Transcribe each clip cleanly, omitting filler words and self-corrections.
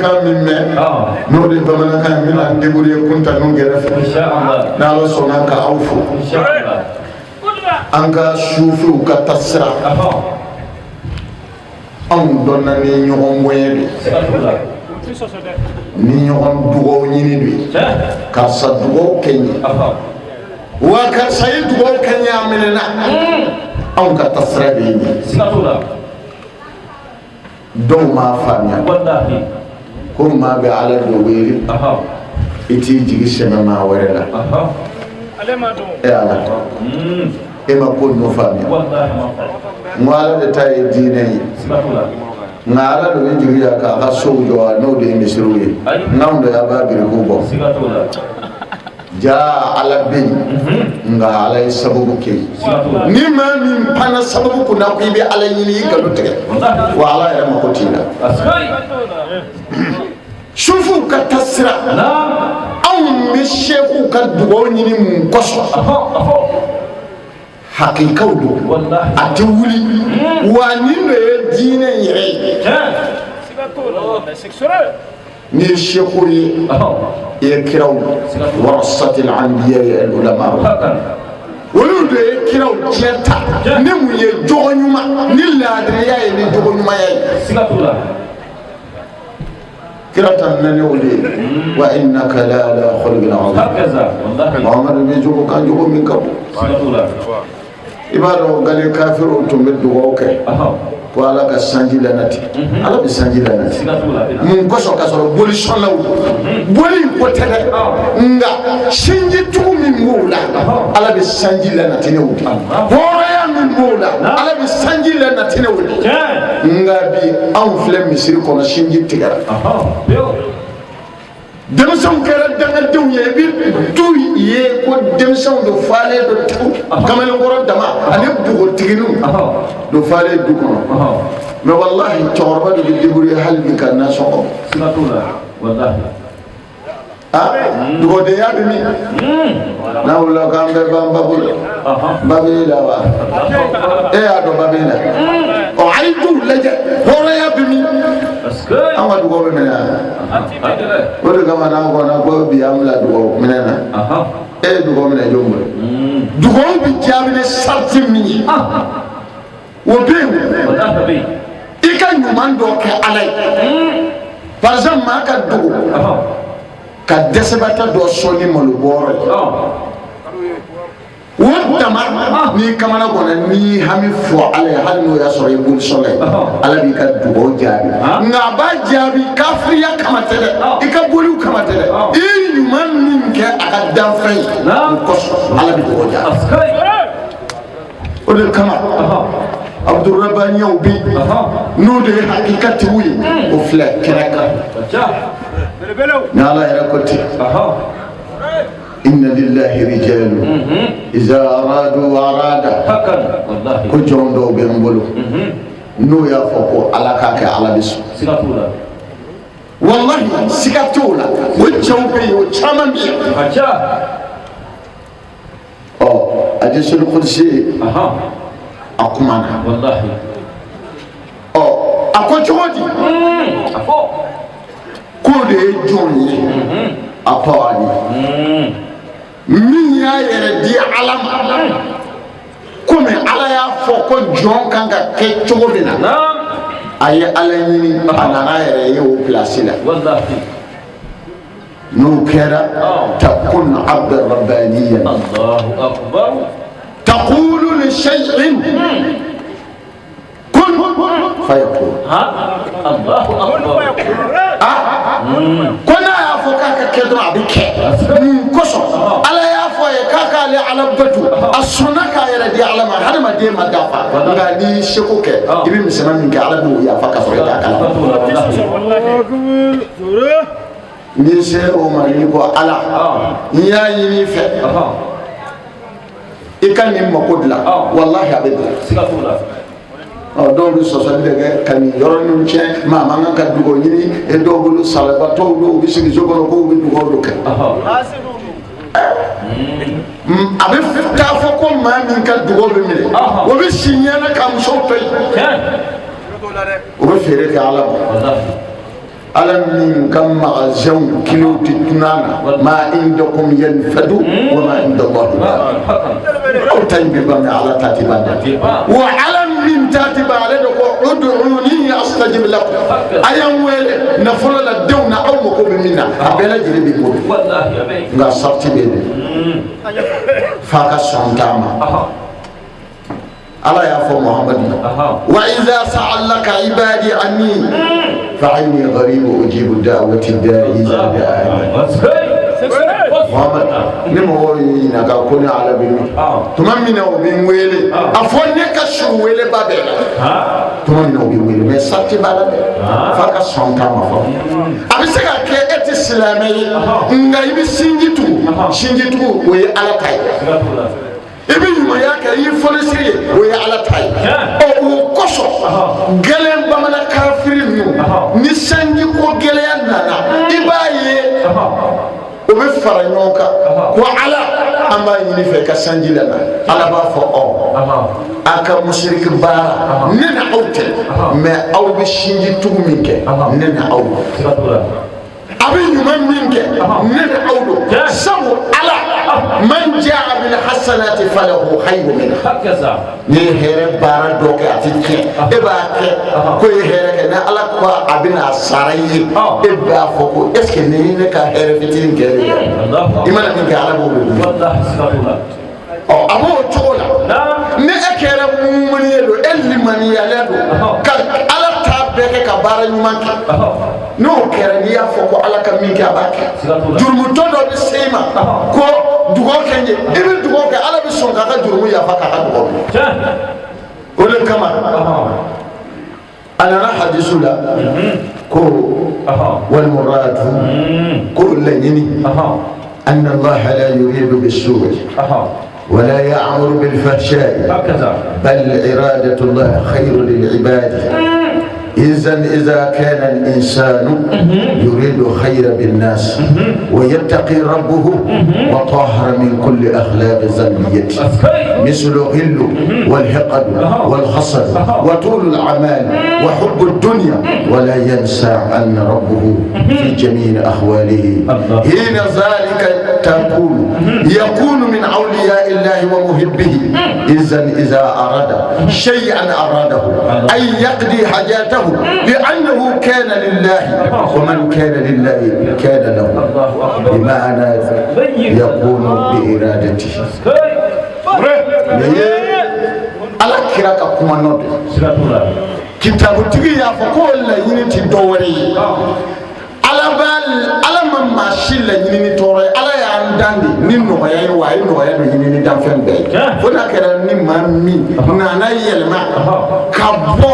Kan min mɛn, n'o de bamanankan ye, n bɛna n débrouiller kunta ninnu kɛrɛfɛ. N'Ala sɔnna ka aw fo, an ka sufiw ka tasira, anw dɔnna ni ɲɔgɔn bonya de, ni ɲɔgɔn dugawu ɲini de ye. Karisa, dugawu kɛ n ye wa, karisa ye dugawu kɛ n ye, a minɛna. Anw ka tasira de ye nin ye. Dɔw m'a faamuya ko maa bɛ Ala dɔ wele, i t'i jigi sɛmɛ maa wɛrɛ la. E Ala, e ma ko ninnu faamuya. N ko Ala de ta ye diinɛ ye, nka Ala de bɛ jigi ya k'a ka sow jɔ, n'o de ye misiriw ye, n'anw de y'a b'a birikiw bɔ. Jaa Ala bɛ yen, nka Ala ye sababu kɛ yen. Ni maa min panna sababu kunna ko i bɛ Ala ɲini, i nkalon tigɛ wa, Ala yɛrɛ mako t'i la. Sufiw ka tasira, anw bɛ sekuw ka dugawu ɲini mun kosɔn? Hakikaw don, a tɛ wuli wa. Nin de ye diinɛ yɛrɛ ye. N'i ye seku ye, i ye kiraw warasatil anbiya al ulama, olu de ye kiraw tiɲɛ ta ni mun ye? Jogo ɲuman ni laadiriya ye, ni jogo ɲumanya ye. Kira ta nani o de ye wa innaka la ala khuluqin azim. Muhammadu bɛ jogo kan, jogo min ka bon. I b'a dɔn, gale kafiriw tun bɛ dugawu kɛ ko Ala ka sanji lanati. Ala bɛ sanji lanati mun kosɔn? Ka sɔrɔ boli sɔnnaw boli in ko tɛ dɛ, nka sinji tugu min b'o la, Ala bɛ sanji lanati ne o de. Hɔrɔnya min b'o la, Ala bɛ sanji lanati ne o de. Nka bi, anw filɛ misiri kɔnɔ, sinji tigɛra, denmisɛnw kɛra dangadenw ye. I bɛ du ye ko denmisɛnw do falen do tewu, kamalenkɔrɔ dama ani npogotigininw do falen du kɔnɔ. Mais walahi, cɛkɔrɔba de bɛ débrouiller hali bi ka nasɔngɔ. Ah, dugawudenya bɛ min n'a wulila k'an bɛɛ b'an ba bolo, ba bɛ la wa? E y'a dɔn ba bɛ la. Ɔ, a ye duw lajɛ, hɔrɔnya bɛ min? An ka dugawu bɛ minɛ yan. O de kama n'an kɔnna ko bi an bila dugawu minɛ na, e ye dugawu minɛ jɔn bolo? Dugawu bɛ jaabi ni sarati min ye, o bɛ yen. I ka ɲuman dɔ kɛ Ala ye, par exemple, maa ka dogo ka dɛsɛbatɔ dɔ sɔn ni malo bɔrɔ ye, o dama, n'i kamana ganna, n'i hami fɔ Ala ye, hali n'o y'a sɔrɔ i boli sɔrɔ ye, Ala b'i ka dugawu jaabi. Nka a b'a jaabi kafiriya kama tɛ dɛ, i ka boliw kama tɛ dɛ, i ye ɲuman min kɛ a ka danfɛn ye, o kosɔn Ala bɛ dugawu jaabi. O de kama Abudurabaniyaw bɛ yen, n'o de ye hakikatigiw ye, o filɛ kɛnɛ kan. Ni Ala yɛrɛ ko ten: inna lillahi rijalu iza aradu arada. Ko jɔn dɔw bɛ n bolo, n'o y'a fɔ ko Ala k'a kɛ, Ala bɛ sɔn. Wallahi, siga t'o la. O cɛw bɛ yen, o caman bɛ yen. Ɔ, hadisul kudusi, a kumana. Ɔ, a ko cogo di? K'o de ye jɔn ye? A tɔ ani min y'a yɛrɛ di Ala ma, komi Ala y'a fɔ ko jɔn kan ka kɛ cogo min na, a ye Ala ɲini, a nana a yɛrɛ ye o pilasi la. N'o kɛra, takun abda rabbaniyan taqulu li shay'in kun fayakun. Ah, ko n'a y'a fɔ k'a ka kɛ dɔrɔn, a bɛ kɛ. Mun kosɔn? Ala y'a fɔ a ye k'a k'ale Ala bato, a sɔnna k'a yɛrɛ di Ala ma. Hadamaden ma dafa, nka n'i seko kɛ, i bɛ misɛnman min kɛ, Ala b'o yafa ka sɔrɔ i t'a kalama. N'i sera o ma, n'i ko Ala, n y'a ɲini i fɛ, i ka nin mako dilan, walahi, a bɛ dilan. Ɔ, dɔw bɛ sɔsɔli de kɛ ka nin yɔrɔ ninnu tiɲɛ. Maa man kan ka dugawu ɲini e dɔw bolo. Salabatɔw dɔw bɛ sigi so kɔnɔ k'u bɛ dugawu dɔ kɛ. A bɛ taa fɔ ko maa min ka dugawu bɛ minɛ, o bɛ si ɲɛna ka musow to yen, o bɛ feere kɛ Ala ma. Ala min ka magasinw kilew tɛ tunun a na. Ma indakum yanfadu wa ma inda Allahi baq. Aw ta in bɛ ban, mais Ala ta tɛ ban dɛ. Wa Ala min ta tɛ ban, ale de ko ud'uni astajib lakum, a y'an wele nafolo la, denw na, aw mako bɛ min na, a bɛɛ lajɛlen b'i bolo. Nka sarati bɛ yen dɛ, f'a ka sɔn t'a ma. Ala y'a fɔ Muhamadu ye: wa iza sa'alaka ibadi anni fa inni qaribu ujibu da'wati da'i iza da'ani. Muhammad, ni mɔgɔw y'i ɲininka ko ne Ala bɛ min, tuma min na u bɛ n wele, a fɔ ne ka surun weleba bɛɛ la. Tuma min na u bɛ wele, mais sarati b'a la dɛ, f'a ka sɔn t'a ma fɔlɔ. A bɛ se ka kɛ e tɛ silamɛ ye, nka i bɛ sinji tugu. Sinji tugu, o ye Ala ta ye. I bɛ ɲumanya kɛ, i ye fonisiri ye, o ye Ala ta ye. Ɔ, o kosɔn gɛlɛn bamanan kafiri ninnu, ni sanji ko gɛlɛya nana, i b'a ye o bɛ fara ɲɔgɔn kan ko Ala, an b'a ɲini fɛ ka sanji lana. Ala b'a fɔ: ɔ, a ka musiriki baara, ne na aw tɛ, mais aw bɛ sinji tugu min kɛ, ne na aw a bɛ ɲuman min kɛ, ne ni aw don. Sabu Ala man jaa bil hasanati falahu khayru minha. N'i ye hɛrɛ baara dɔ kɛ, a ti tiɲɛ. E b'a kɛ ko ye hɛrɛ kɛ, ni Ala ko a bɛna a sara i ye, e b'a fɔ ko est ce que nin ye ne ka hɛrɛ fitinin kɛ de ye? I mana min kɛ, Ala b'o de dun. Ɔ, a b'o cogo la. Ni e kɛra mumuni ye don, e limaniyalen don ka Ala ta bɛɛ kɛ, ka baara ɲuman kɛ, n'o kɛra, n'i y'a fɔ ko Ala ka min kɛ, a b'a kɛ. Jurumutɔ dɔ bɛ se i ma ko dugawu kɛ n ye, i bɛ dugawu kɛ, Ala bɛ sɔn k'a ka jurumu yafa k'a ka dugawu kɛ. O de kama a nana hadisu la ko wal muradu, ko laɲini, anna Allaha la yuridu bisu'i ولا يأمر بالفحشاء، بل إرادة الله خير للعباد. إذا إذا كان الإنسان يريد خير بالناس ويتقي ربه وطهر من كل أخلاق ذنبية مثل غل والحقد والحسد وطول الأعمال وحب الدنيا، ولا ينسى أن ربه في جميع أحواله، حين ذلك يكون من أولياء الله ومحبه. إذا إذا أراد شيئا أراده أن يقضي حاجاته، لأنه كان لله، ومن كان لله كان له، بمعنى يكون بإرادته. Ala kira ka kuma nɔ don. Kitabutigi y'a fɔ ko laɲini tɛ dɔwɛrɛ ye. Ala b'a, Ala ma maa si laɲini ni tɔɔrɔ ye. Ala y'an dan de ni nɔgɔya ye, wa a ye nɔgɔya don ɲini ni danfɛn bɛɛ ye, fo n'a kɛra ni maa min nana yɛlɛma ka bɔ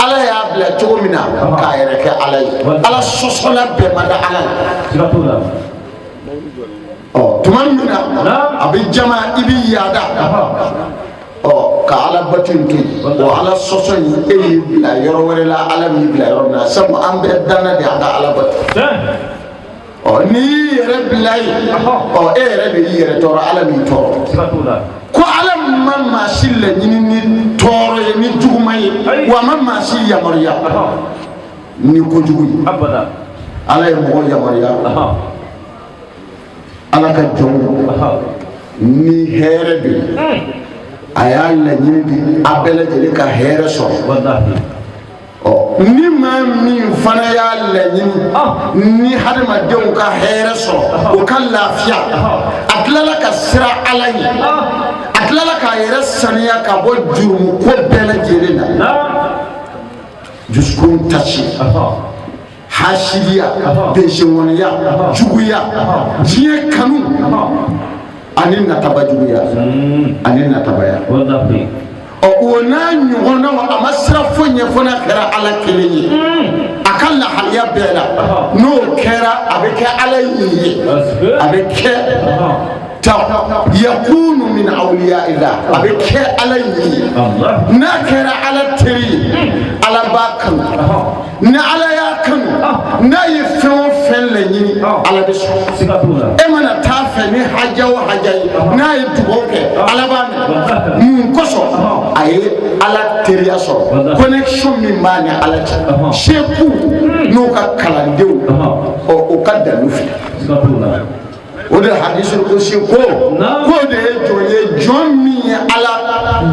Ala y'a bila cogo min na k'a yɛrɛ kɛ Ala ye. Ala sɔsɔla bɛɛ ma da Ala la. Ɔ, tuma min na a bɛ jama, i bɛ yaada, ɔ, ka Ala bato in to yen, o Ala sɔsɔ in, e y'i bila yɔrɔ wɛrɛ la, Ala m'i bila yɔrɔ min na. Sabu an bɛɛ danna de an ka Ala bato. Ɔ, n'i y'i yɛrɛ bila yen, ɔ, e yɛrɛ de y'i yɛrɛ tɔɔrɔ, Ala m'i tɔɔrɔ. Ko Ala ma maa si laɲini ni tɔɔrɔ ye, ni juguman ye, wa a ma maa si yamaruya ni kojugu ye. Ala ye mɔgɔ yamaruya, Ala ka jɔnw ni hɛrɛ bɛ yen, a y'a laɲini di a bɛɛ lajɛlen ka hɛrɛ sɔrɔ. Ɔ, ni maa min fana y'a laɲini ni hadamadenw ka hɛrɛ sɔrɔ, o ka lafiya, a tilala ka siran Ala ɲɛ, a tilala k'a yɛrɛ saniya ka bɔ jurumu ko bɛɛ lajɛlen na, dusukun tasi, hasidiya, bɛnsenŋɔniya, juguya, diɲɛ kanu ani nataba juguya ani natabaya, ɔ, o n'a ɲɔgɔnnaw, a ma sira foyi ɲɛ fo n'a kɛra Ala kelen ye a ka lahaliya bɛɛ la. N'o kɛra, a bɛ kɛ Ala ye, a bɛ kɛ ta yakunu min awliya illah, a bɛ kɛ Ala ye. N'a kɛra Ala teri ye, Ala b'a kanu. Ni Ala y'a kanu, n'a ye fɛn o fɛn laɲini, Ala bɛ sɔn. E mana taa fɛ ni haja o haja ye, n'a ye dugawu kɛ, Ala b'a minɛ. Mun kosɔn? A ye Ala teriya sɔrɔ, connexion min b'a ni Ala cɛ, seku. N'u ka kalandenw, ɔ, o ka dalu filɛ. Siga t'o la. O de hadisul kusi ko k'o de ye jɔn ye, jɔn min ye Ala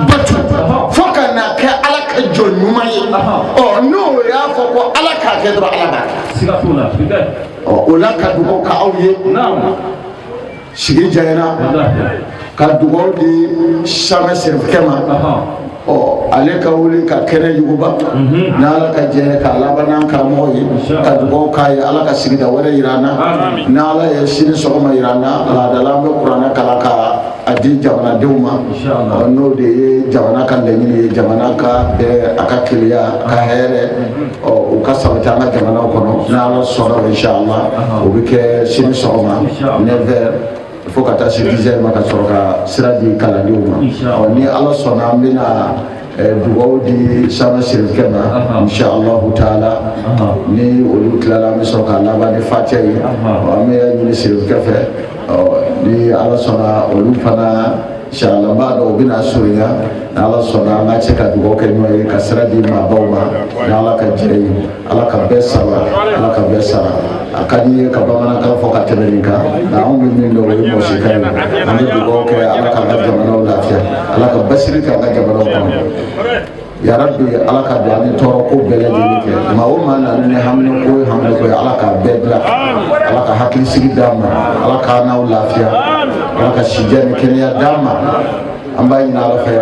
batu fo ka na kɛ Ala ka jɔn ɲuman ye. Ɔ, n'o y'a fɔ ko Ala k'a kɛ dɔrɔn, Ala b'a kɛ. Siga t'o la. Ɔ, o la ka dugawu k'aw ye. Sigi janyana. Wallahi. Ka dugawu di Samɛ Serifukɛ ma. Ɔ, ale ka wuli ka kɛnɛ yuguba n'Ala ka jɛ k'a laban n'an karamɔgɔ ye, ka dugawu k'a ye, Ala ka sigida wɛrɛ yira an na. N'Ala ye sini sɔgɔma yira an na, laadala an bɛ kuranɛ kalan ka a di jamanadenw ma. Inshallah. Ɔ, n'o de ye jamana ka laɲini ye, jamana ka bɛn, a ka keleya, ka hɛrɛ, ɔ, o ka sabati an ka jamanaw kɔnɔ. N'Ala sɔnna, inshallah, o bɛ kɛ sini sɔgɔma 9h fo ka taa se 10h ma, ka sɔrɔ ka sira di kalandenw ma. Inshallah. Ɔ, ni Ala sɔnna, an bɛna dugawu di Sama Serifukɛ ma, inshallah taala. Ni olu tilala, an bɛ sɔrɔ k'a laban ni fatiya ye. Ɔ, an bɛ ɲini Serifukɛ fɛ, ɔ, ni Ala sɔnna, olu fana, inshallah, n b'a dɔn u bɛna surunya. Ni Ala sɔnna, an ka se ka dugawu kɛ ɲɔgɔn ye, ka sira di maabaw ma. Ni Ala ka jɛ ye, Ala ka bɛɛ sara, Ala ka bɛɛ sara. A ka di n ye ka bamanankan fɔ ka tɛmɛ nin kan, nka anw bɛ min dɔn, o ye mɔsikan ye. An bɛ dugawu kɛ, Ala k'an ka jamanaw lafiya, Ala ka basiri kɛ an ka jamanaw kɔnɔ. Yarabi, Ala ka don an ni tɔɔrɔ ko bɛɛ lajɛlen kɛ. Maa o maa nana ni hamina ko ye, hamina ko ye, Ala k'a bɛɛ dilan. Ala ka hakilisigi d'an ma, Ala k'an n'aw lafiya, Ala ka sijɛ ni kɛnɛya d'an ma. An b'a ɲini Ala fɛ,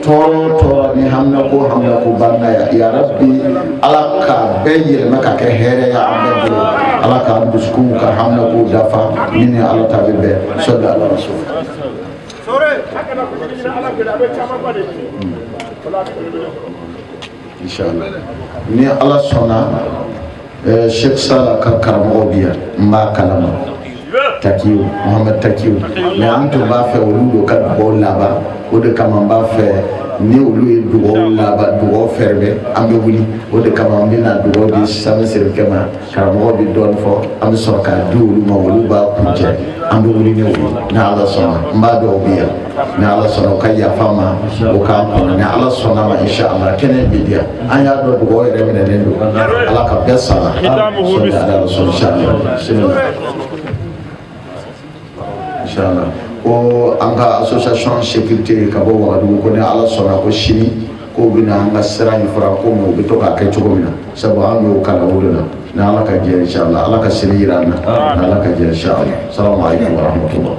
tɔɔrɔ o tɔɔrɔ ni hamina ko hamina ko b'an na yan, yarabi, Ala k'a bɛɛ yɛlɛma ka kɛ hɛrɛ ye an bɛɛ bolo. Ala k'an dusukunw ka hamina ko dafa min ni Ala ta bɛ bɛn. Sɔli ala rasul. Sore, a kana ko ɲini Ala fɛ, a bɛ caman ba de ɲini. Wala a bɛ belebele sɔrɔ. Inshallah, ni Ala sɔnna, Sheikh Sala ka karamɔgɔ bi yan, n b'a kalama, Takiyu Muhamad Takiyu. Mais an tun b'a fɛ olu do ka dugawu laban. O de kama n b'a fɛ ni olu ye dugawu laban, dugawu fɛrɛbɛ, an bɛ wuli. O de kama an bɛna dugawu di Sami Serifukɛ ma. Karamɔgɔ bɛ dɔɔnin fɔ, an bɛ sɔrɔ k'a di olu ma, olu b'a kuncɛ, an bɛ wuli ni o ye. Ni Ala sɔnna, n b'a dɔn o bɛ yan. Ni Ala sɔnna, o ka yafa n ma, o k'an kɔnɔ. Ni Ala sɔnna ma, inshallah, kɛnɛ bɛ di yan. An y'a dɔn dugawu yɛrɛ minɛnen don. Ala ka bɛɛ sara. Sɔli ala rasul. Inshallah, bismillah. Inshallah, ko an ka association sécurité ka bɔ Wagadugu, ko ni Ala sɔnna, ko sini k'o bɛna an ka sira in fura komi u bɛ to k'a kɛ cogo min na, sabu an y'o kalan o de la. Ni Ala ka jɛ, inshallah, Ala ka sini yira an na. Ni Ala ka jɛ, inshallah. Salamu aleykum wa rahmatullah.